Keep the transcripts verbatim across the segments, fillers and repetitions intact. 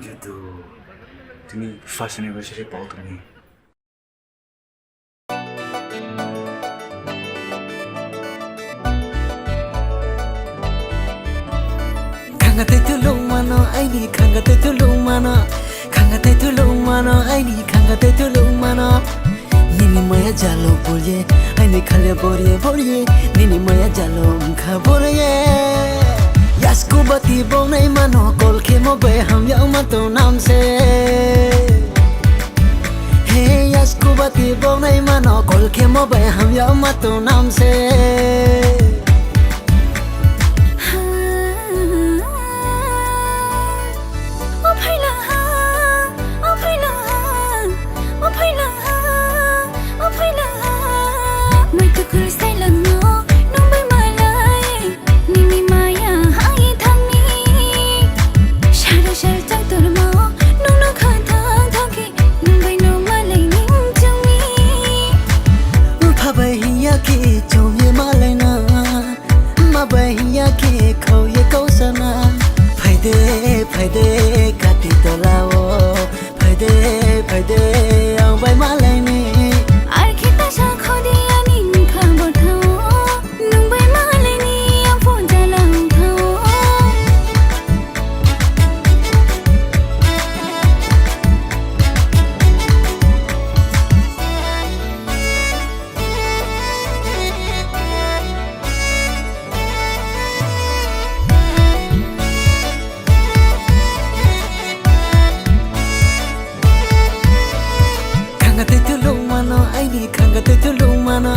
Jehetu tini first anniversary pal tong mi. Khanga tei thulungma no, aini khanga tei thulungma no. Khanga tei thulungma no, aini khanga tei thulungma no. Nini maya jalo bor ye, aini khale bor ye, bor ye. Nini maya jalo mkha bor ye. Yasku bati bongnaima no kol khemo bai ham yagma tong nam se. He yasku bati bongnaima no kol khemo bai ham yagma tong nam se. O phaila ha, o phaila ha, o phaila ha, o phaila ha. Mai tukhul sailang no, nung bai malai, nini maya hai thanng ni. Sari sari chang tormo, nung no kha thanng thanng khe, nung bai no malai ning chung ni. Mpha bai hing ya khe chung ye malai na. Mma bai hing ya khe khau ye kau sa na. Phai de, phai de, kati tola wo. Phai de, phai de, ang bai malai ni. Ar khe ta sa kho di ani mkha bor tha wo. Nung bai malai ni ang pho jalang tha wo. Khanga tei thulungma no, aini khanga tei thulungma no.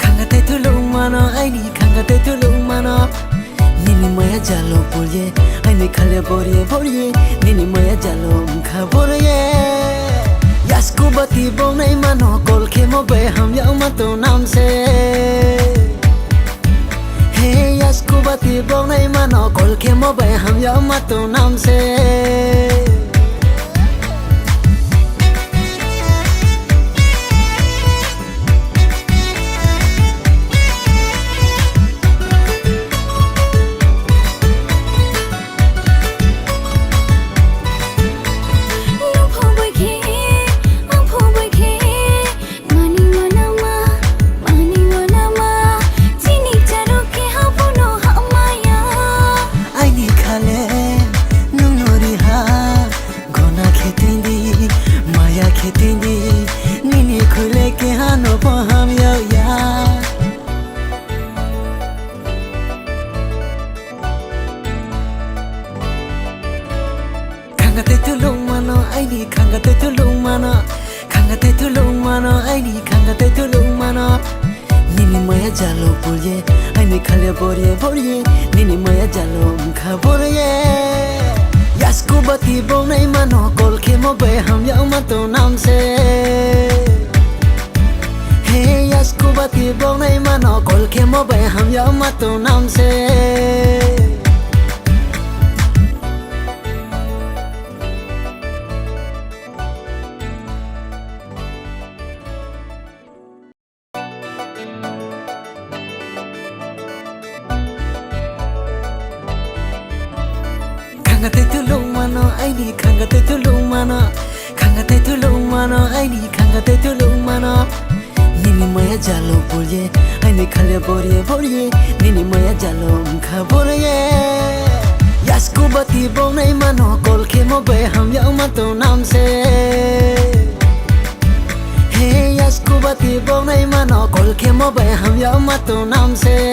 Khanga tei thulungma no, aini khanga tei thulungma no. Nini maya jalo bor ye, aini khale bor ye, bor ye. Nini maya jalo mkha bor ye. Yasku bati bongnaima no kol khemo bai ham yagma tong nam se. He yasku bati bongnaima no kol khemo bai ham yagma tong nam se. Nung pho bai khe, ang pho bai khe, mani wanama, mani wanama, chini charu khe ha pho no ha maya. Aini khale, nung no ri ha, gona khe tong di, maya khe tong di, nini khui le keha no pho ham yag ya. Khanga tei thulungma no, aini khanga tei thulungma no. Khanga tei thulungma no, aini khanga tei thulungma no. Nini maya jalo bor ye, aini khale bor ye, bor ye. Nini maya jalo mkha bor ye. Yasku bati bongnaima no kol khemo bai ham yagma tong nam se. He yasku bati bongnaima no kol khemo bai ham yagma tong nam se. Khanga tei thulungma no, aini khanga tei thulungma no. Khanga tei thulungma no, aini khanga tei thulungma no. Nini maya jalo bor ye, aini khale bor ye, bor ye. Nini maya jalo mkha bor ye. Yasku bati bongnaima no kol khemo bai ham yagma tong nam se. He yasku bati bongnaima no kol khemo bai ham yagma tong nam se.